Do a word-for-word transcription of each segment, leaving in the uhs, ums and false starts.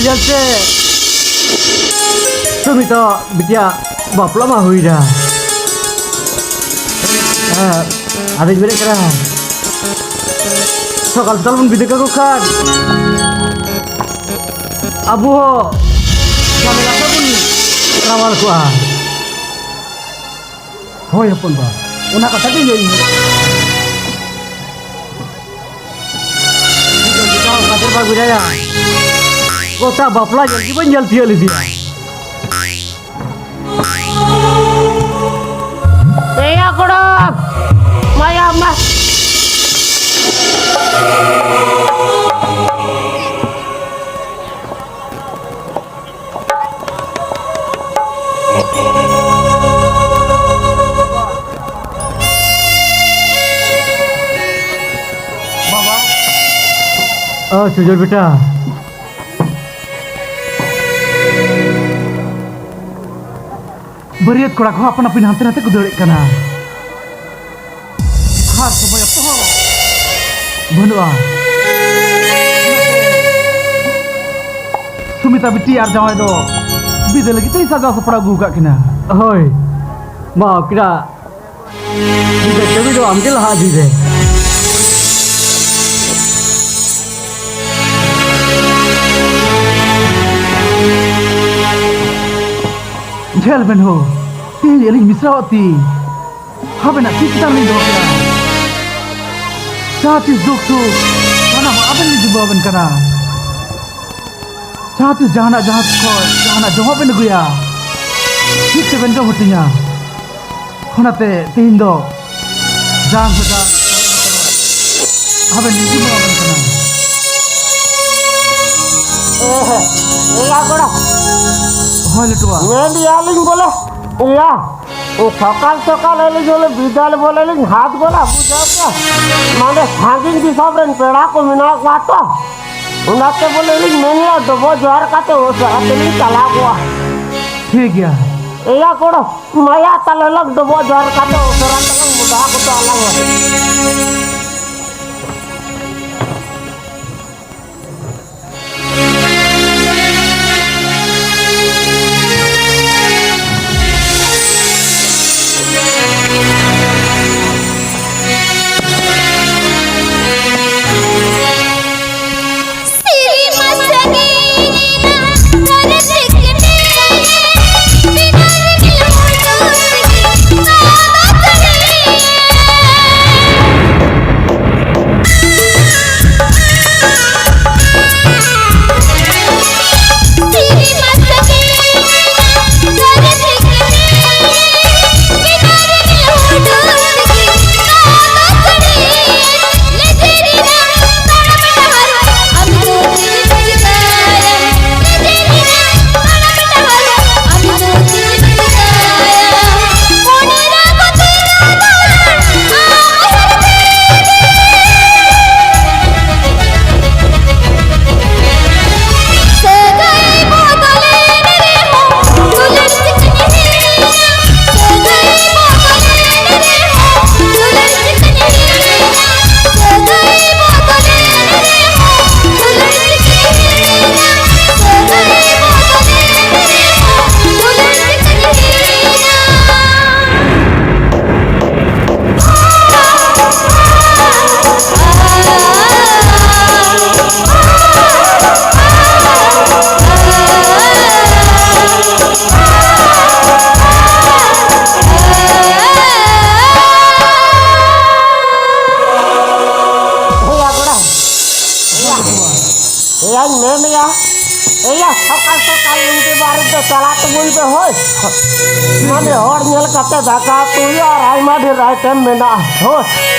ᱪᱮᱫ ᱥᱮ? ᱥᱩᱢᱤᱛᱟ ᱵᱤᱴᱤᱭᱟ ᱵᱟᱯᱞᱟ ᱢᱟ ᱦᱩᱭᱱᱟ᱾ ᱦᱮᱸ, ᱟᱫᱚᱧ ᱢᱮᱱᱮᱫ ᱠᱟᱱᱟ, ᱥᱚᱠᱟᱞ ᱥᱚᱠᱟᱞ ᱵᱚᱱ ᱵᱤᱫᱟᱹ ᱠᱟᱠᱚ ᱠᱷᱟᱱ ᱟᱵᱚ ᱦᱚᱸ ᱡᱷᱟᱢᱮᱞᱟ ᱠᱷᱚᱱ ᱵᱚᱱ ᱨᱟᱣᱟᱞ ᱠᱚᱜᱼᱟ᱾ ᱦᱳᱭ ᱦᱚᱯᱚᱱ ᱵᱟ, ᱚᱱᱟ ᱠᱟᱛᱷᱟ ᱜᱮ ᱞᱟᱹᱭ ᱢᱮ᱾ ᱠᱟᱫᱮᱨ ᱵᱟ ᱵᱩᱡᱷᱟᱭᱟ᱾ ᱜᱚᱴᱟ ᱵᱟᱯᱞᱟ ᱧᱮᱞ ᱜᱮ ᱵᱟᱹᱧ ᱧᱮᱞ ᱛᱤᱭᱟᱹᱜ ᱞᱮᱫᱮᱭᱟ᱾ ᱮᱭᱟ ᱠᱚᱲᱟ, ᱢᱟᱭᱟ ᱢᱟ᱾ ᱚ, ᱥᱩᱡᱚᱭ ᱵᱮᱴᱟ᱾ ᱵᱟᱹᱨᱭᱟᱹᱛ ᱠᱚᱲᱟ ᱠᱚᱦᱚᱸ ᱟᱯᱟᱱ ᱟᱹᱯᱤᱱ ᱦᱟᱱᱛᱮ ᱱᱟᱛᱮ ᱠᱚ ᱫᱟᱹᱲᱮᱫ ᱠᱟᱱᱟ᱾ ᱟᱨ ᱥᱚᱢᱚᱭ ᱚᱠᱛᱚ ᱦᱚᱸ ᱵᱟᱹᱱᱩᱜᱼᱟ᱾ ᱥᱩᱢᱤᱛᱟ ᱵᱤᱴᱤ ᱟᱨ ᱡᱟᱶᱟᱭ ᱫᱚ ᱵᱤᱫᱟᱹ ᱞᱟᱹᱜᱤᱫ ᱛᱮᱧ ᱥᱟᱡᱟᱣ ᱥᱟᱯᱲᱟᱣ ᱟᱹᱜᱩ ᱟᱠᱟᱫ ᱠᱤᱱᱟ᱾ ᱦᱳᱭ, ᱢᱟ ᱩᱱᱠᱤᱱᱟᱜ ᱵᱤᱫᱟᱹ ᱠᱟᱹᱢᱤ ᱫᱚ ᱟᱢᱜᱮ ᱞᱟᱦᱟ ᱤᱫᱤᱭ ᱢᱮ᱾ ᱧᱮᱞ ᱵᱮᱱ ᱦᱳ, ᱛᱮᱦᱮᱧ ᱟᱹᱞᱤᱧ ᱢᱤᱥᱨᱟᱣᱟᱜ ᱛᱤ ᱟᱵᱮᱱᱟᱜ ᱛᱤ ᱪᱮᱛᱟᱱ ᱞᱤᱧ ᱫᱚᱦᱚ ᱠᱮᱫᱟ᱾ ᱡᱟᱦᱟᱸ ᱛᱤᱥ ᱫᱩᱠ ᱥᱩᱠ ᱥᱟᱱᱟᱢ ᱟᱵᱮᱱ ᱞᱤᱧ ᱡᱤᱢᱟᱹ ᱟᱵᱮᱱ ᱠᱟᱱᱟ᱾ ᱡᱟᱦᱟᱸ ᱛᱤᱥ ᱡᱟᱦᱟᱱᱟᱜ ᱡᱟᱦᱟᱸ ᱛᱤᱥ ᱠᱷᱚᱱ ᱡᱟᱦᱟᱱᱟᱜ ᱡᱚᱢᱟᱜ ᱵᱮᱱ ᱟᱹᱜᱩᱭᱟ, ᱴᱷᱤᱠ ᱛᱮᱵᱮᱱ ᱡᱚᱢ ᱦᱟᱹᱴᱤᱧᱟ᱾ ᱚᱱᱟᱛᱮ ᱛᱮᱦᱮᱧ ᱫᱚ ᱡᱟᱝ ᱥᱮ ᱡᱟᱝ ᱟᱵᱮᱱ ᱞᱤᱧ ᱡᱤᱢᱟᱹ ᱟᱵᱮᱱ ᱠᱟᱱᱟ᱾ ᱮᱭᱟ ᱠᱚᱲᱟ᱾ ᱦᱳᱭ ᱞᱟᱹᱴᱩᱣᱟ᱾ ᱢᱮᱱ ᱫᱤᱭᱟᱞᱤᱧ ᱵᱚᱞᱮ, ᱮᱭᱟ, ᱥᱚᱠᱟᱞ ᱥᱚᱠᱟᱞ ᱟᱹᱞᱤᱧ ᱵᱚᱞᱮ ᱵᱤᱫᱟᱞ ᱵᱚᱞᱮ ᱞᱤᱧ ᱦᱟᱛ ᱜᱚᱞᱟ ᱵᱩᱡᱷᱟᱹᱣ ᱯᱮ᱾ ᱢᱟᱱᱮ ᱥᱟᱺᱜᱤᱧ ᱫᱤᱥᱚᱢ ᱨᱮᱱ ᱯᱮᱲᱟ ᱠᱚ ᱢᱮᱱᱟᱜ ᱠᱚᱣᱟ ᱛᱚ᱾ ᱚᱱᱟᱛᱮ ᱵᱚᱞᱮ ᱞᱤᱧ ᱢᱮᱱᱮᱫᱼᱟ, ᱰᱚᱵᱚᱜ ᱡᱚᱦᱟᱨ ᱠᱟᱛᱮ ᱩᱥᱟᱹᱨᱟ ᱛᱮᱞᱤᱧ ᱪᱟᱞᱟᱣ ᱠᱚᱜᱼᱟ᱾ ᱴᱷᱤᱠ ᱜᱮᱭᱟ᱾ ᱮᱭᱟ ᱠᱚᱲᱟ, ᱢᱟᱭᱟ ᱛᱟᱞᱮ ᱞᱟᱝ ᱰᱚᱵᱚᱜ ᱡᱚᱦᱟᱨ ᱠᱟᱛᱮ ᱩᱥᱟᱹᱨᱟ ᱛᱮᱞᱟᱝ ᱢᱚᱰᱟ ᱠᱚᱫᱚ ᱟᱞᱟᱝ ᱦᱚᱸ᱾ ᱭᱟᱧ ᱢᱮᱱᱮᱜᱼᱟ, ᱮᱭᱟ, ᱥᱚᱠᱟᱞ ᱥᱚᱠᱟᱞ ᱞᱩᱝᱜᱤ ᱵᱟᱨᱮ ᱫᱚ ᱪᱟᱞᱟᱜ ᱛᱟᱵᱚᱱ ᱯᱮ, ᱦᱳᱭ᱾ ᱢᱟᱱᱮ ᱦᱚᱲ ᱧᱮᱞ ᱠᱟᱛᱮ ᱫᱟᱠᱟ ᱩᱛᱩ ᱦᱩᱭᱩᱜᱼᱟ ᱟᱨ ᱟᱭᱢᱟ ᱰᱷᱮᱨ ᱟᱭᱴᱮᱢ ᱢᱮᱱᱟᱜᱼᱟ, ᱦᱳᱭ᱾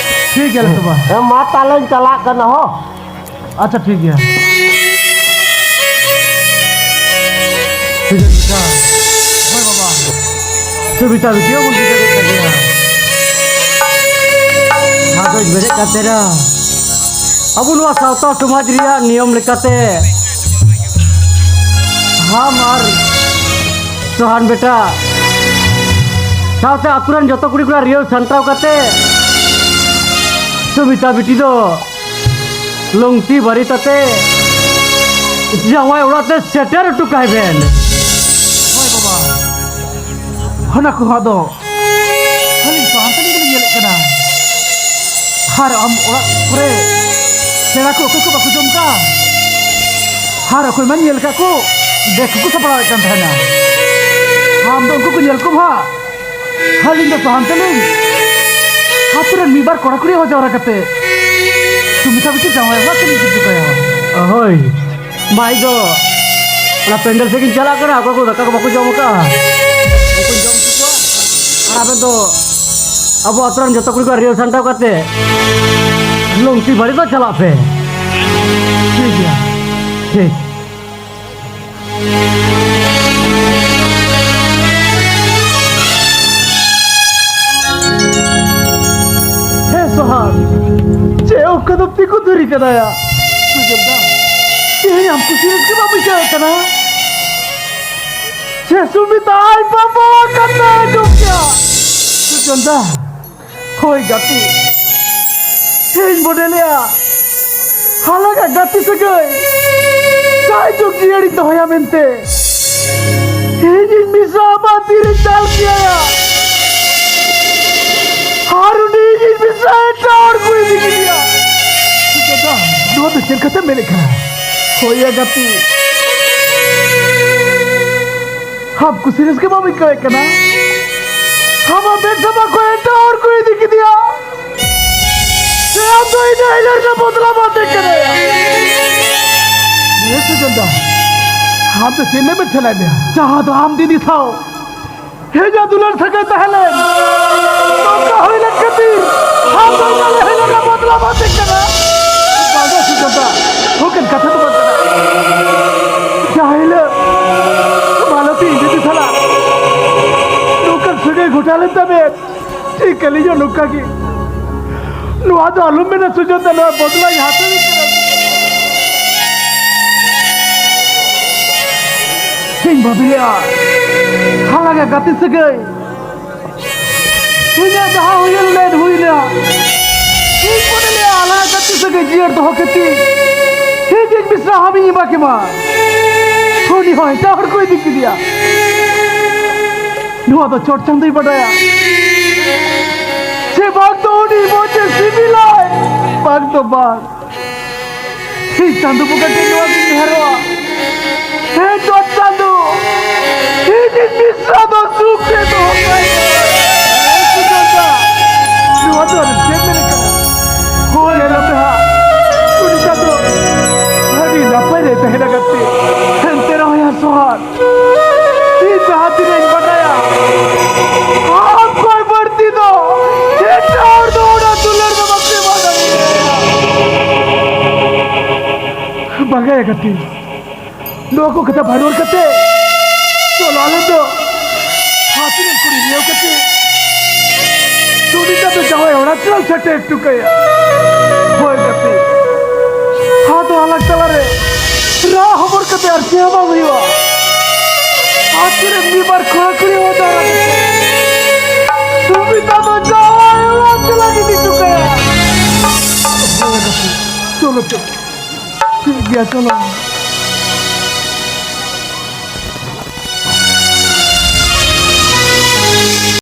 ᱴᱷᱤᱠ ᱜᱮᱭᱟ ᱛᱚᱵᱮ᱾ ᱦᱮᱸ, ᱢᱟ ᱛᱟᱦᱞᱮᱧ ᱪᱟᱞᱟᱜ ᱠᱟᱱᱟ, ᱦᱳ᱾ ᱟᱪᱪᱷᱟ, ᱴᱷᱤᱠ ᱜᱮᱭᱟ᱾ ᱴᱷᱤᱠ ᱜᱮᱭᱟ, ᱴᱷᱤᱠ ᱜᱮᱭᱟ᱾ ᱦᱳᱭ ᱵᱟᱵᱟ᱾ ᱥᱩᱵᱤᱛᱟ ᱵᱤᱴᱤ ᱦᱚᱸ ᱵᱚᱱ ᱵᱤᱫᱟᱹᱭ ᱠᱟᱫᱮᱭᱟ᱾ ᱟᱫᱚ ᱵᱮᱨᱮᱫ ᱠᱟᱛᱮ ᱨᱮ ᱟᱵᱚ ᱱᱚᱣᱟ ᱥᱟᱶᱛᱟ ᱥᱚᱢᱟᱡᱽ ᱨᱮᱭᱟᱜ ᱱᱤᱭᱚᱢ ᱞᱮᱠᱟᱛᱮ ᱦᱟᱢ ᱟᱨ ᱥᱚᱦᱟᱱ ᱵᱮᱴᱟ ᱥᱟᱶᱛᱮ ᱟᱛᱳ ᱨᱮᱱ ᱡᱚᱛᱚ ᱠᱩᱲᱤ ᱠᱚᱲᱟ ᱨᱤᱭᱟᱹᱣ ᱥᱟᱢᱴᱟᱣ ᱠᱟᱛᱮ ᱥᱩᱢᱤᱛᱟ ᱵᱤᱴᱤ ᱫᱚ ᱞᱩᱝᱛᱤ ᱵᱟᱨᱮᱛ ᱟᱛᱮ ᱡᱟᱶᱟᱭ ᱚᱲᱟᱜ ᱛᱮ ᱥᱮᱴᱮᱨ ᱦᱚᱴᱚ ᱠᱟᱭ ᱵᱮᱱ᱾ ᱦᱳᱭ ᱵᱟᱵᱟ, ᱦᱟᱱᱟ ᱠᱚ ᱟᱫᱚ ᱟᱹᱞᱤᱧ ᱥᱟᱶᱛᱮ ᱞᱤᱧ ᱧᱮᱞᱮᱫ ᱠᱟᱱᱟ᱾ ᱟᱨ ᱟᱢ ᱚᱲᱟᱜ ᱠᱚᱨᱮ ᱯᱮᱲᱟ ᱠᱚ ᱚᱠᱚᱭ ᱠᱚ ᱵᱟᱠᱚ ᱡᱚᱢ ᱠᱟᱜᱼᱟ? ᱟᱨ ᱚᱠᱚᱭ ᱢᱟᱧ ᱧᱮᱞ ᱠᱟᱜ ᱠᱚ ᱰᱮᱥᱠ ᱠᱚ ᱥᱟᱯᱲᱟᱣᱮᱫ ᱠᱟᱱ ᱛᱟᱦᱮᱱᱟ᱾ ᱟᱢ ᱫᱚ ᱩᱱᱠᱩ ᱠᱚ ᱧᱮᱞ ᱠᱚᱢ ᱦᱟᱸᱜ᱾ ᱟᱹᱞᱤᱧ ᱫᱚ ᱥᱚᱦᱟᱱ ᱛᱮᱞᱤᱧ ᱟᱛᱳ ᱨᱮᱱ ᱢᱤᱫ ᱵᱟᱨ ᱠᱚᱲᱟ ᱠᱩᱲᱤ ᱦᱚᱸ ᱡᱟᱣᱨᱟ ᱠᱟᱛᱮ ᱥᱩᱢᱤᱛᱟ ᱵᱤᱴᱤ ᱡᱟᱶᱟᱭ ᱚᱲᱟᱜ ᱛᱮᱞᱤᱧ ᱤᱫᱤ ᱦᱚᱴᱚ ᱠᱟᱭᱟ᱾ ᱦᱳᱭ, ᱢᱟ ᱤᱧ ᱫᱚ ᱚᱱᱟ ᱯᱮᱱᱰᱮᱞ ᱥᱮᱫ ᱜᱤᱧ ᱪᱟᱞᱟᱜ ᱠᱟᱱᱟ᱾ ᱚᱠᱚᱭ ᱠᱚ ᱫᱟᱠᱟ ᱠᱚ ᱵᱟᱠᱚ ᱡᱚᱢ ᱟᱠᱟᱫᱼᱟ, ᱩᱱᱠᱩᱧ ᱡᱚᱢ ᱦᱚᱪᱚ ᱠᱚᱣᱟ᱾ ᱟᱨ ᱟᱵᱮᱱ ᱫᱚ ᱟᱵᱚ ᱟᱛᱳ ᱨᱮᱱ ᱡᱚᱛᱚ ᱠᱩᱲᱤ ᱠᱚ ᱨᱤᱭᱟᱹᱣ ᱥᱟᱢᱴᱟᱣ ᱠᱟᱛᱮ ᱞᱩᱝᱛᱤ ᱵᱟᱲᱤ ᱫᱚ ᱪᱟᱞᱟᱜ ᱯᱮ᱾ ᱴᱷᱤᱠ ᱜᱮᱭᱟ, ᱴᱷᱤᱠ᱾ ᱦᱮᱸ ᱥᱚᱦᱟᱱ, ᱪᱮᱫ ᱚᱱᱠᱟ ᱫᱚ ᱛᱤᱸᱜᱩ ᱫᱷᱤᱨᱤ ᱠᱟᱫᱟᱭᱟ? ᱥᱩᱡᱚᱱ ᱫᱟ, ᱛᱮᱦᱮᱧ ᱟᱢ ᱠᱩᱥᱤ ᱨᱟᱹᱥᱠᱟᱹ ᱵᱟᱢ ᱟᱹᱭᱠᱟᱹᱣᱮᱫ ᱠᱟᱱᱟ? ᱥᱮ ᱥᱩᱢᱤᱛᱟ ᱟᱡ ᱵᱟᱵᱟ ᱠᱟᱛᱷᱟ ᱟᱸᱡᱚᱢ ᱠᱮᱭᱟ? ᱥᱩᱡᱚᱱ ᱫᱟ, ᱦᱳᱭ ᱜᱟᱛᱮ, ᱤᱧ ᱢᱚᱱᱮ ᱞᱮᱜᱼᱟ ᱟᱞᱟᱝᱟᱜ ᱜᱟᱛᱮ ᱥᱟᱹᱜᱟᱹᱭ ᱡᱟᱭᱡᱩᱜᱽ ᱡᱤᱭᱟᱹᱲᱤᱧ ᱫᱚᱦᱚᱭᱟ ᱢᱮᱱᱛᱮ᱾ ᱤᱧᱤᱧ ᱢᱮᱥᱟ ᱟᱢᱟᱜ ᱛᱤᱨᱮᱧ ᱫᱟᱞ ᱠᱮᱭᱟ, ᱟᱨ ᱩᱱᱤ ᱤᱧᱤᱧ ᱢᱮᱥᱟ ᱮᱴᱟᱜ ᱦᱚᱲ ᱠᱚ ᱤᱫᱤ ᱠᱮᱫᱮᱭᱟ᱾ ᱫᱟᱫᱟ, ᱱᱚᱣᱟ ᱫᱚ ᱪᱮᱫ ᱠᱟᱛᱷᱟᱢ ᱢᱮᱱᱮᱫ ᱠᱟᱱᱟ? ᱦᱳᱭ ᱭᱟ ᱜᱟᱛᱮ, ᱟᱢ ᱠᱩᱥᱤ ᱨᱟᱹᱥᱠᱟᱹ ᱵᱟᱢ ᱟᱹᱭᱠᱟᱹᱣᱮᱫ ᱠᱟᱱᱟ? ᱟᱢᱟᱜ ᱢᱮᱫ ᱥᱟᱢᱟᱝ ᱠᱷᱚᱱ ᱮᱴᱟᱜ ᱦᱚᱲ ᱠᱚ ᱤᱫᱤ ᱠᱮᱫᱮᱭᱟ᱾ ᱥᱮ ᱟᱢ ᱫᱚ ᱤᱧ ᱫᱚ ᱦᱤᱞᱟᱹᱲ ᱨᱮ ᱵᱚᱫᱞᱟ ᱵᱟᱫᱮ ᱠᱟᱱᱟᱭᱟ? ᱮ ᱥᱩᱡᱚᱱ ᱫᱟ, ᱟᱢ ᱫᱚ ᱪᱮᱫ ᱢᱮ ᱵᱮᱴᱷᱮᱞᱟᱭ ᱢᱮᱭᱟ? ᱡᱟᱦᱟᱸ ᱫᱚ ᱟᱢ ᱫᱤᱫᱤ ᱥᱟᱶ ᱦᱮᱡᱟ ᱫᱩᱞᱟᱹᱲ ᱥᱟᱹᱜᱟᱹᱭ ᱛᱟᱦᱮᱸ ᱞᱮᱱ, ᱱᱚᱝᱠᱟ ᱦᱩᱭ ᱞᱮᱱ ᱠᱷᱟᱹᱛᱤᱨ ᱟᱢ ᱫᱚ ᱤᱧ ᱞᱟᱹᱲᱦᱟᱹᱭ ᱞᱟᱹᱜᱤᱫ ᱵᱚᱫᱞᱟ ᱵᱟᱹᱛᱤᱞ ᱠᱟᱱᱟ᱾ ᱵᱟᱝᱟ ᱥᱩᱡᱚᱱ ᱫᱟ, ᱱᱚᱝᱠᱟᱱ ᱠᱟᱛᱷᱟ ᱫᱚ ᱵᱟᱝ ᱠᱟᱱᱟ᱾ ᱡᱟᱦᱟᱸ ᱦᱤᱞᱳᱜ ᱢᱟᱞᱚᱛᱤ ᱤᱧ ᱫᱤᱫᱤ ᱥᱟᱞᱟᱜ ᱱᱚᱝᱠᱟᱱ ᱥᱟᱹᱜᱟᱹᱭ ᱜᱷᱚᱴᱟᱣ ᱞᱮᱱ ᱛᱟᱵᱮᱱ, ᱴᱷᱤᱠ ᱟᱹᱞᱤᱧ ᱦᱚᱸ ᱱᱚᱝᱠᱟ ᱜᱮ᱾ ᱱᱚᱣᱟ ᱫᱚ ᱟᱞᱚᱢ ᱢᱮᱱᱟ ᱥᱩᱡᱚᱱ ᱫᱟ, ᱱᱚᱣᱟ ᱵᱚᱫᱞᱟᱧ ᱦᱟᱛᱟᱣ ᱠᱟᱱᱟ᱾ ᱪᱮᱫ ᱤᱧ ᱵᱷᱟᱹᱵᱤ ᱞᱮᱜᱼᱟ, ᱦᱟᱞᱟᱝᱟ ᱜᱟᱛᱮ ᱥᱟᱹᱜᱟᱹᱭ᱾ ᱤᱧᱟᱹᱜ ᱡᱟᱦᱟᱸ ᱦᱩᱭ ᱞᱮᱱ ᱦᱩᱭᱱᱟ᱾ ᱤᱧ ᱢᱚᱱᱮ ᱞᱮᱜᱼᱟ ᱦᱟᱞᱟᱝᱟ ᱜᱟᱛᱮ ᱥᱟᱹᱜᱟᱹᱭ ᱡᱤᱭᱟᱹᱲ ᱫᱚᱦᱚ ᱠᱷᱟᱹᱛᱤᱨ ᱤᱧ ᱡᱤᱞ ᱢᱤᱥᱨᱟ ᱦᱟᱢᱤᱧ ᱮᱢᱟ ᱠᱤᱱᱟ᱾ ᱩᱱᱤ ᱦᱚᱸ ᱮᱴᱟᱜ ᱦᱚᱲ ᱠᱚ ᱤᱫᱤ ᱠᱮᱫᱮᱭᱟ᱾ ᱱᱚᱣᱟ ᱫᱚ ᱪᱚᱴ ᱪᱟᱸᱫᱚᱭ ᱵᱟᱰᱟᱭᱟ᱾ ᱥᱮ ᱵᱟᱝ ᱫᱚ ᱩᱱᱤ ᱢᱚᱡᱮ ᱥᱤᱵᱤᱞᱟᱭ, ᱵᱟᱝ ᱫᱚ ᱵᱟᱝ᱾ ᱤᱧ ᱪᱟᱸᱫᱚ ᱵᱚᱸᱜᱟ ᱴᱷᱮᱱ ᱱᱚᱣᱟ ᱜᱤᱧ ᱱᱮᱦᱚᱨᱚᱜᱼᱟ᱾ ᱦᱮᱸ ᱪᱚᱴ ᱪᱟᱸᱫᱚ, ᱤᱧᱤᱡ ᱢᱤᱥᱨᱟ ᱫᱚ ᱥᱩᱠ ᱨᱮ ᱫᱚᱦᱚ ᱠᱟᱭ ᱢᱮ᱾ ᱱᱚᱣᱟ ᱫᱚ ᱟᱨ ᱪᱮᱫ ᱢᱮᱱ ᱠᱟᱱᱟ? ᱦᱳᱭ, ᱟᱞᱚᱯᱮ ᱦᱟᱸᱜ᱾ ᱩᱱᱤ ᱪᱟᱸᱫᱚ ᱟᱹᱰᱤ ᱱᱟᱯᱟᱭ ᱨᱮ ᱛᱟᱦᱮᱱᱟ ᱜᱟᱛᱮ᱾ ᱮᱱᱛᱮ ᱨᱮᱦᱚᱸ ᱭᱟ ᱥᱚᱦᱟᱨ, ᱤᱧ ᱡᱟᱦᱟᱸ ᱛᱤᱱᱟᱹᱜ ᱤᱧ ᱵᱟᱰᱟᱭᱟ, ᱟᱢ ᱠᱷᱚᱱ ᱵᱟᱹᱲᱛᱤ ᱫᱚ ᱮᱴᱟᱜ ᱦᱚᱲ ᱫᱚ ᱚᱱᱟ ᱫᱩᱞᱟᱹᱲ ᱫᱚ ᱵᱟᱯᱮ ᱮᱢᱟ ᱫᱟᱲᱮᱭᱟᱭᱟ᱾ ᱵᱟᱝᱟ ᱜᱟᱛᱮ, ᱱᱚᱣᱟ ᱠᱚ ᱠᱟᱛᱷᱟ ᱵᱟᱨᱚᱱ ᱠᱟᱛᱮ ᱪᱚᱞᱚ ᱟᱞᱮ ᱫᱚ ᱦᱟᱹᱛᱤ ᱨᱮᱱ ᱠᱩᱲᱤ ᱧᱮᱞ ᱠᱟᱛᱮ ᱥᱩᱱᱤᱛᱟ ᱫᱚ ᱡᱟᱶᱟᱭ ᱚᱲᱟᱜ ᱛᱮᱞᱟᱝ ᱥᱮᱴᱮᱨ ᱦᱚᱴᱚ ᱠᱟᱭᱟ᱾ ᱦᱳᱭ ᱜᱟᱛᱮ, ᱟᱫᱚ ᱟᱞᱟᱝ ᱛᱟᱞᱟᱨᱮ ᱨᱟᱜ ᱦᱚᱵᱚᱨ ᱠᱟᱛᱮ ᱟᱨ ᱪᱮᱫ ᱦᱚᱸ ᱵᱟᱝ ᱦᱩᱭᱩᱜᱼᱟ᱾ ᱟᱹᱛᱩ ᱨᱮ ᱢᱤᱫ ᱵᱟᱨ ᱠᱚᱲᱟ ᱠᱩᱲᱤ ᱦᱚᱸ ᱡᱟᱣᱨᱟ ᱠᱟᱛᱮ ᱥᱩᱱᱤᱛᱟ ᱫᱚ ᱡᱟᱶᱟᱭ ᱚᱲᱟᱜ ᱛᱮᱞᱟᱝ ᱤᱫᱤ ᱦᱚᱴᱚ ᱠᱟᱭᱟ᱾ ᱦᱳᱭ ᱜᱟᱛᱮ, ᱪᱚᱞᱚ ᱪᱚᱞᱚ, ᱴᱷᱤᱠ ᱜᱮᱭᱟ, ᱪᱚᱞᱚ᱾